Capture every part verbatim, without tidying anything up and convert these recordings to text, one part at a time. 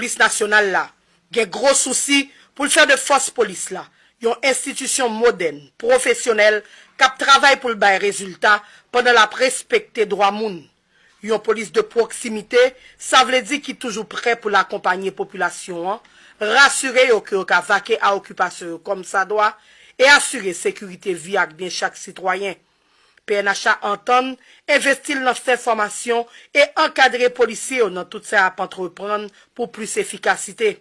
Plis nasyonal la gen gwo sousi pou l fè de fòs polis la yon enstitisyon modèn, pwofesyonèl, k ap travay pou l bay rezilta pandan l ap respekte dwa moun. Yon polis de pwoksimite, sa vle di ki toujou prè pou l akonpanye popilasyon an, rasire yo ke yo ka vake a okipasyon yo kòmsadwa, e asire sekirite vi ak byen chak sitwayen. P N H a antann envesti l nan fè fòmasyon e ankadre polisye yo nan tout sa y ap antreprann pou plis efikasite.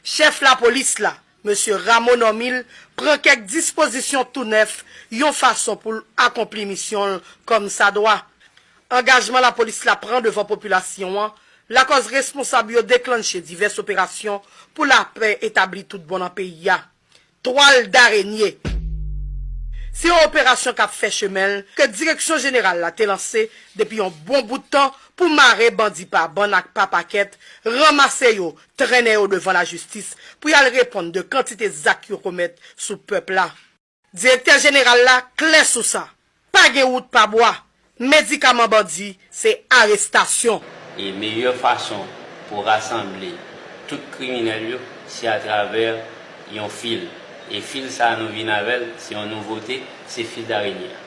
Chèf lapolis la, mesye Rameau Normil, pran kèk dispozisyon tou nèf yon fason pou l akonpli misyon l kòmsadwa. Angajman lapolis la pran devan popilasyon an lakòz responsab yo deklanche divès operasyon pou lapè etabli tout bon nan peyi a. Twal darenye. Se yon operasyon k ap fè chemen l ke Direksyon Jeneral la te lanse depi yon bon bout tan pou mare bandi pa bann ak pa pakèt, ranmase yo, trennen yo devan lajistis pou y al reponn de kantite zak yo komèt sou pèp la. Direktè Jeneral la klè sou sa. Pa gen wout pa bwa. Medikaman bandi se arestasyon. E meyè fason pou rasanble tout kriminèl yo, se atravè yon fil. E fil sa a nou vin avè l, se yon nouvote, se fil darenye a.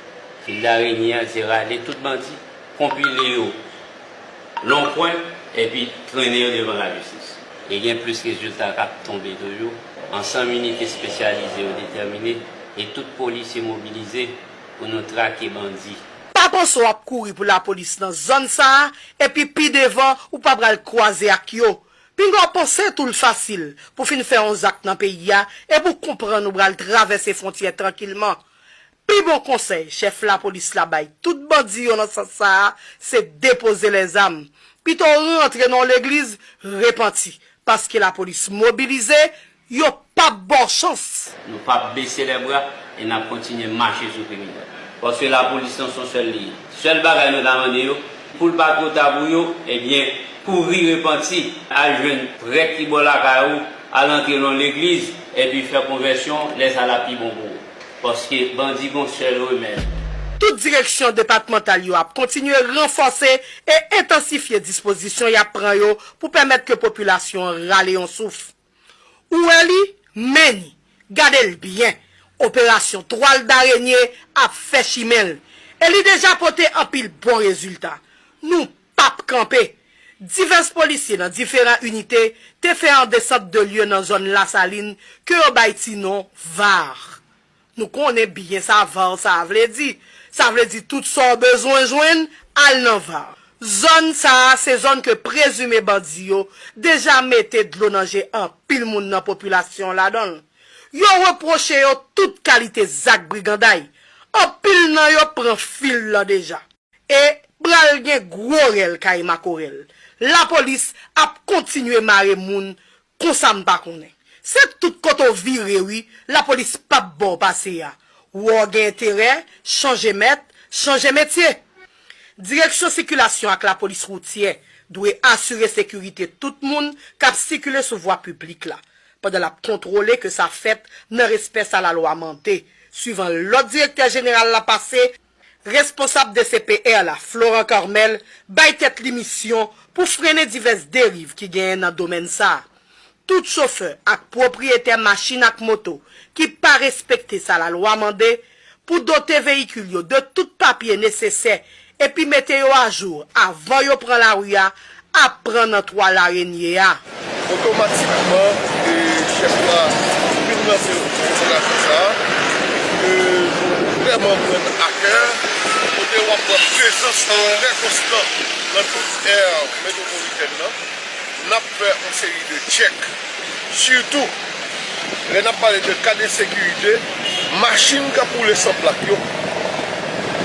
Fil darenye a, se rale tout bandi, konpile yo lon kwen, epi trennen yo devan lajistis. E gen plis rezilta k ap tonbe toujou. Ansanm inite espesyalize yo detèmine, e tout polisye mobilize pou nou trake bandi. Pa panse w ap kouri pou lapolis nan zòn sa a, epi pi devan ou pa pral kwaze ak yo. Pinga w panse tou l fasil pou fin fè yon zak nan peyi a, epi w konprann ou pral travèse fwontyè trankilman. Pi bon konsèy chèf lapolis la bay tout bandi yo nan sans sa a, se depoze lèzam. Pito w rantre nan yon legliz, repanti, paske lapolis mobilize, yo p ap ba w chans. Nou p ap bese lèbra e n ap kontinye mache sou kriminèl. Paske lapolis lan se yon sèl li ye. Sèl bagay nou ta mande yo, pou l pa twò ta pou yo, ebyen, kouri repanti, al jwenn prèt ki bò lakay ou, al antre nan yon legliz, epi fè konvèsyon, lè sa l ap pi bon pou ou. Paske bandi gon sèl remèd. Tout direksyon depatmantal yo ap kontinye ranfòse e entansifye dispozisyon y ap pran yo pou pèmèt ke popilasyon an rale yon souf. Ou wè li, men ni, gade l byen. Operasyon twal darenye ap fè chimen l. E li deja pote anpil bon rezilta. Nou p ap kanpe. Divès polisye nan diferan inite te fè an desant de lye nan zòn Lasalin ke yo bay ti non var. Nou konnen byen sa var sa a vle di. Sa vle di tout sa w bezwen jwenn, al nan var. Zòn sa a se zòn ke prezime bandi yo deja mete dlo nan je anpil moun nan popilasyon an ladan l. Yo repwoche yo tout kalite zak briganday. Anpil nan yo pran fil lan deja. E pral gen gwo rèl kay makorèl. Lapolis ap kontinye mare moun konsa m pa konnen. Se tout kote w vire wi, lapolis p ap ba w pase a. Ou wè w gen enterè, chanje mèt, chanje metye. Direksyon sikilasyon ak lapolis woutyè dwe asire sekirite tout moun k ap sikile sou vwa piblik la, pandan l ap kontwole ke sa fèt nan respè sa lalwa mande. Swivan lòd direktè jeneral la pase, responsab D C P R la, Florent Carmel, bay tèt li misyon pou frennen divès deriv ki genyen nan domèn sa a. Tout chofè ak pwopriyetè machin ak moto ki pa respekte sa lalwa mande pou dote veyikil yo de tout papye nesesè epi mete yo ajou avan yo pran lari a ap pran nan twa larenye a. Otomatikman, e, chèf la vin lanse operasyon sa a, ke nou vrèman pran a kè, kote w ap wè prezans trè konstan nan tout èr metwopolitèn nan. N ap fè yon seri de tchèk, sitou lè n ap pale de ka de sekirite, machin k ap woule san plak yo,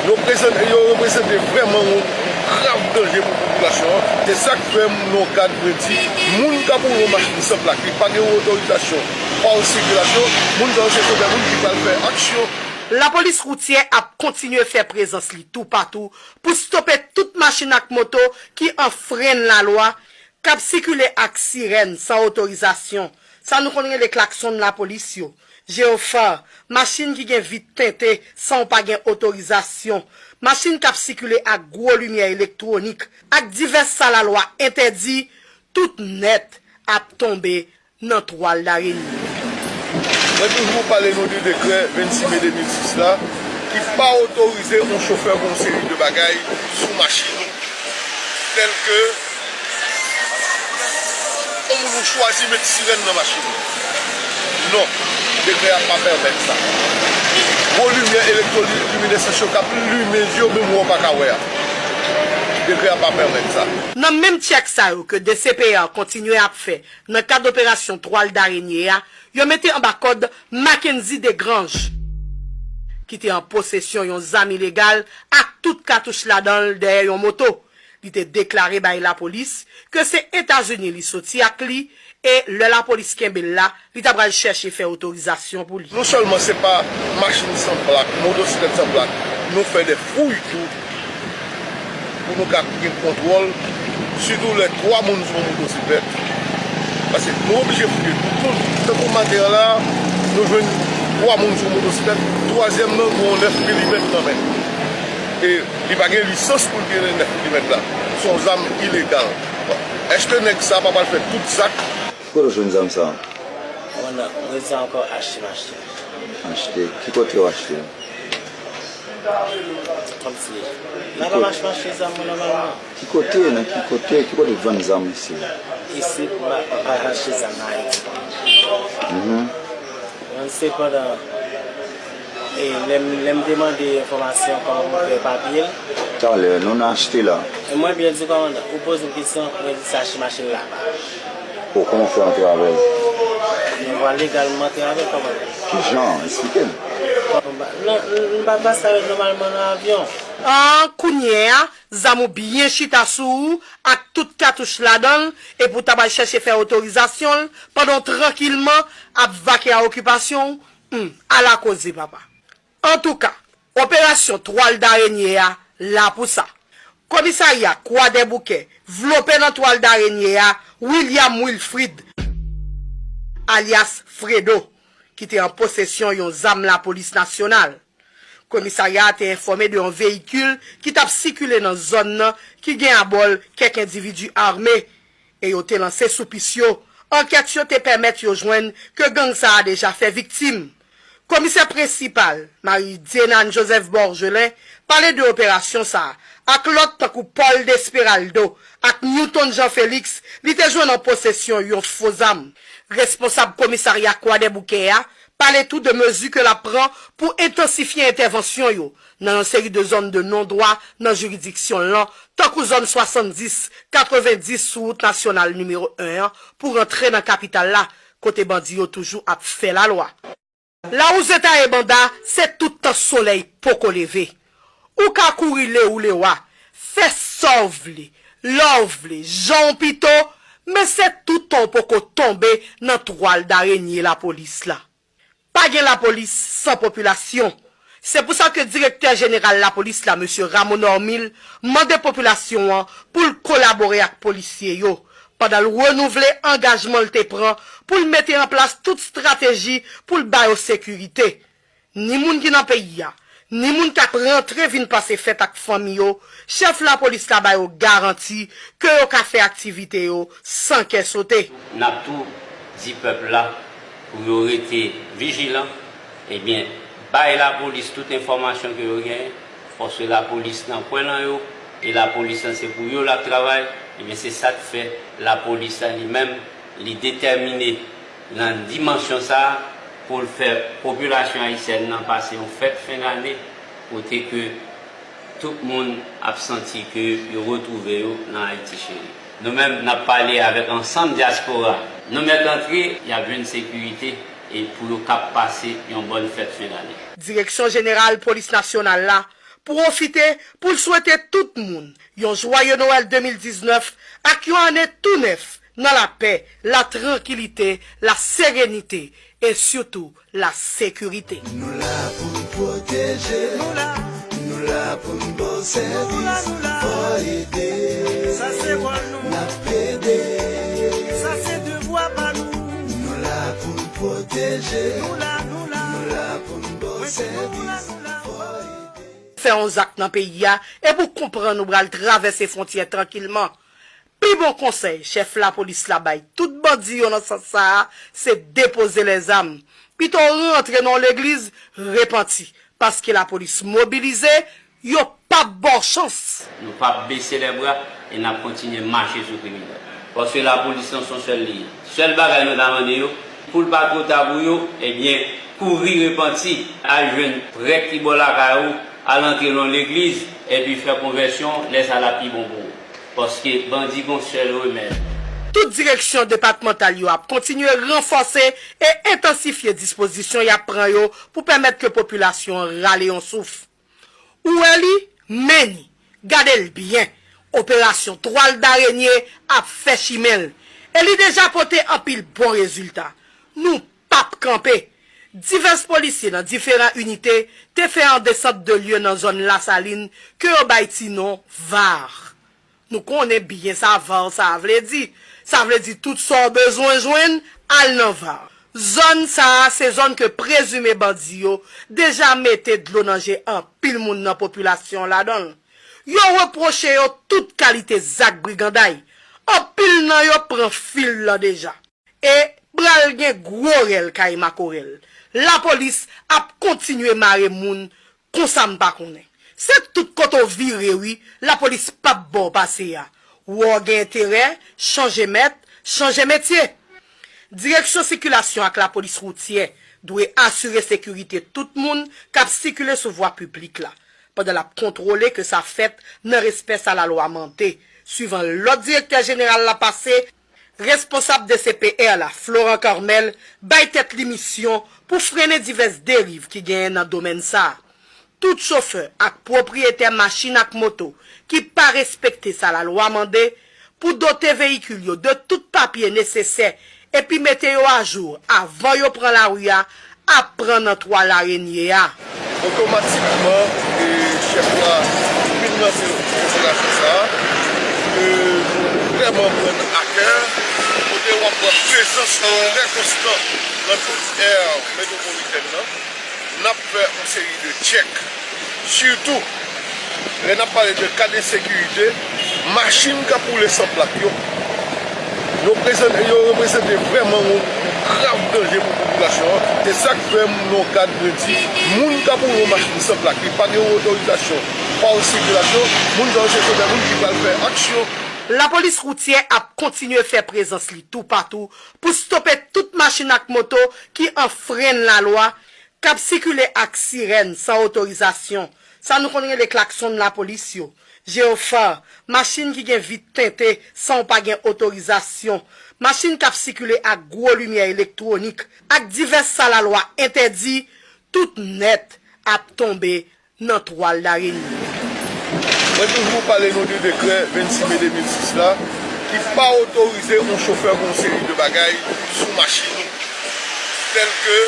yo prezante, yo reprezante vrèman yon grav danje pou popilasyon an. Se sa k fè m nan yon kad mwen di, moun k ap woule yon machin san plak, li pa gen otorizasyon pa yon sikilasyon, moun sa yo se chofè moun ki pral fè aksyon. Lapolis woutyè ap kontinye fè prezans li toupatou pou stope tout machin ak moto ki anfrenn lalwa, k ap sikile ak sirèn san otorizasyon, sa nou konn rele klaksonn lapolis yo, jeyofa, machin ki gen vit tente san w pa gen otorizasyon, machin k ap sikile ak gwo limyè elektwonik, ak divès sa lalwa entèdi, tout nèt, ap tonbe nan twal darenye. Mwen toujou pale nou de dekrè vennsis me de mil sis la ki pa otorize yon chofè pou yon seri de bagay sou machin ou, tèlke yon moun ou chwazi met sirèn nan machin ou. Non, dekrè a pa pèmèt sa. Gwo limyè elektwolimisans yo k ap limen zye w menm wè w pa ka wè a. Dekrè a pa pèmèt sa. Nan menm tchèk sa yo ke D C P A kontinye ap fè nan kad operasyon twal darenye a, yo mete anba kòd Mackendy Desgrange, ki te an posesyon yon zam ilegal ak tout katouch ladan l dèyè yon moto. Li te deklare bay lapolis ke se Etazini li soti ak li e lè lapolis kenbe l la, li ta pral chèche fè otorizasyon pou li. Non sèlman se pa machin san plak, motosiklèt san plak, nou fè de fouy tou pou nou ka gen kontwòl, sitou lè twa moun sou yon motosiklèt. Paske nou oblije fouye tout moun. Tankou maten an la, nou jwenn twa moun sou yon motosiklèt, twazyèm nan gen yon nèf milimèt nan men. E li pa gen lisans pou l gen nèf milimèt la. Se yon zam ilegal. Èske nèg sa pa pral fè tout zak? Ki kote w jwenn zam sa? Mwen nan, mwen se ankò achte m achte. Achte? Ki kote w achte? Kòmsi. Nan pa mache m achte zam mwen nòmalman. Ki kote? Nan ki kote? Ki kote vann zam isi? Isi, m pa, m pa achte zam nan Ayiti. Mhm. Mwen sepandan, e lè m, lè m te mande enfòmasyon kòman pou m fè papye l. Talè, nou nan achte la. E mwen byen di kòmandan, ou poze m kesyon, mwen di se achte machin laba. O, kòman w fè antre avè l? Yon vwa legal m antre avè l kòmandan. Kijan? Eksplike m. Non, m pa pase avè l nòmalman nan avyon. An, kounye a, zam ou byen chita sou ou ak tout katouch ladan l, epi w ta pral chèche fè otorizasyon l pandan w trankilman ap vake a okipasyon w. Hmm, ala koze, papa. Antouka, operasyon twal darenye a la pou sa. Komisarya Kwadèboukè vlope nan twal darenye a William Wilfrid, alyas Fredo, ki te an posesyon yon zam lapolis nasyonal. Komisarya a te enfòme de yon veyikil ki t ap sikile nan zòn nan ki gen abò l kèk endividi ame, e yo te lanse sou pis yo. Ankèt yo te pèmèt yo jwenn ke gang sa a deja fè viktim. Komisè prensipal, Marie Dienane Joseph Borgelin, pale de operasyon sa a ak lòt tankou Paul Desperaldo ak Newton Jean Félix, li te jwenn an posesyon yon fo zam. Responsab komisarya Kwadèboukè a pale tou de mezi ke l ap pran pou entansifye entèvansyon yo nan yon seri de zòn de non dwa nan jiridiksyon l lan, tankou zòn swasanndis, katrevenndis sou wout nasyonal nimewo en an, pou rantre nan kapital la, kote bandi yo toujou ap fè lalwa. Lawouze taye banda, se tout tan solèy poko leve. Ou ka kouri le ou le wa, fè sa w vle, lè w vle, jan w pito, men se tout tan w poko tonbe nan twal darenye lapolis la. Pa gen lapolis san popilasyon. Se pou sa ke direktè jeneral lapolis la, mesye Rameau Normil, mande popilasyon an pou l kolabore ak polisye yo, pandan l renouvle angajman l te pran pou l mete an plas tout estrateji pou l ba yo sekirite. Ni moun ki nan peyi a, ni moun k ap rantre vin pase fèt ak fanmi yo, chèf lapolis la ba yo garanti ke yo ka fè aktivite yo san kè sote. N ap tou di pèp la pou yo rete vijilan, ebyen, bay lapolis tout enfòmasyon ke yo genyen, paske lapolis nan kwen nan yo, e lapolis lan se pou yo l ap travay, ebyen, se sa k fè lapolis lan li menm, li detèmine nan dimansyon sa a pou l fè popilasyon ayisyèn nan pase yon fèt fen dane kote ke tout moun ap santi ke yo retwouve yo nan Ayiti cheri. Nou menm, n ap pale avèk ansanm dyaspora. Nou mèt antre, y ap jwenn sekirite e pou yo kab pase yon bòn fèt fen dane. Direksyon Jeneral Polis Nasyonal la pwofite pou l swete tout moun yon jwaye Nwèl de mil diznèf ak yon ane tou nèf nan lapè, latrankilite, laserenite e sitou lasekirite. Nou la pou n pwoteje, nou la, nou la pou n ba w sèvis, fò ede, sa se wòl nou, n ap plede, sa se devwa pa nou, nou la pou n pwoteje, nou la, nou la, nou la pou n ba w sèvis, fò ede. Fè yon zak nan peyi a, epi w konprann ou pral travèse fwontyè trankilman. Pi bon konsèy chèf lapolis la bay tout bandi yo nan sans sa a, se depoze lèzam. Pito rantre nan yon legliz, repanti, paske lapolis mobilize, yo p ap ba w chans. Nou p ap bese lèbra e n ap kontinye mache sou kriminèl. Paske lapolis lan se yon sèl li ye. Sèl bagay nou ta mande yo, pou l pa twò ta pou yo, ebyen, kouri repanti, al jwenn prèt ki bò lakay ou, al antre nan yon legliz, epi fè konvèsyon, lè sa l ap pi bon pou ou. Paske bandi gon sèl remèd. Tout direksyon depatmantal yo ap kontinye ranfòse e entansifye dispozisyon y ap pran yo pou pèmèt ke popilasyon an rale yon souf. Ou wè li, men ni, gade l byen. Operasyon Twal Darenye ap fè chimen l e li deja pote anpil bon rezilta. Nou p ap kanpe. Divès polisye nan diferan inite te fè an desant de lye nan zòn Lasalin ke yo bay ti non var. Nou konnen byen sa var sa vle di. Sa vle di tout sa w bezwen jwenn, al nan var. Zòn sa a se zòn ke prezime bandi yo deja mete dlo nan je anpil moun nan popilasyon an ladan l. Yo repwoche yo tout kalite zak briganday. Anpil nan yo pran fil lan deja. E pral gen gwo rèl kay makorèl. Lapolis ap kontinye mare moun konsa m pa konnen. Se tout kote w vire wi, lapolis p ap ba w pase a. Ou wè w gen enterè, chanje mèt, chanje metye. Direksyon sikilasyon ak lapolis woutyè dwe asire sekirite tout moun k ap sikile sou vwa piblik la, pandan l ap kontwole ke sa fèt nan respè sa lalwa mande. Swivan lòd direktè jeneral la pase, responsab D C P R la, Florent Carmel, bay tèt li misyon pou frennen divès deriv ki genyen nan domèn sa a. Tout chofè ak pwopriyetè machin ak moto ki pa respekte sa lalwa mande pou dote veyikil yo de tout papye nesesè epi mete yo ajou avan yo pran lari a ap pran nan Twa Larenye a. Otomatikman, chèf la vin lanse envokasyon sa a, ke nou vrèman pran a kè, kote w ap wè prezans li trè konstan nan tout è metwopolitèn nan. N ap fè yon seri de tchèk, sitou lè n ap pale de ka de sekirite, machin k ap woule san plak yo, yo prezante, yo reprezante vrèman yon grav danje pou popilasyon an. Se sa k fè m nan yon kad mwen di, moun k ap woule yon machin san plak, li pa gen otorizasyon pa yon sikilasyon, moun sa yo se sèten moun ki pral fè aksyon. Lapolis woutyè ap kontinye fè prezans li toupatou pou stope tout machin ak moto ki anfrenn lalwa, k ap sikile ak sirèn san otorizasyon, sa nou konn rele klaksonn lapolis yo, jeyofa, machin ki gen vit tente san w pa gen otorizasyon, machin k ap sikile ak gwo limyè elektwonik, ak divès sa lalwa entèdi, tout nèt ap tonbe nan twal dareni. Mwen toujou pale nou de dekrè vennsis me de mil sis la ki pa otorize yon chofè pou yon seri de bagay sou machin ou. Tèlke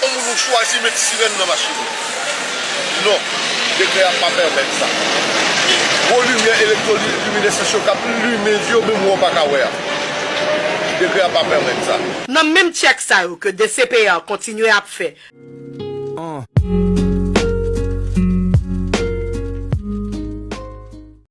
yon moun ou chwazi met sirèn nan machin ou. Non, dekrè a pa pèmèt sa. Gwo limyè elektwonik, liminèsans yo k ap limen zye w menm wè w pa ka wè a. Dekrè a pa pèmèt sa. Nan menm tchèk sa yo ke D C P R kontinye ap fè,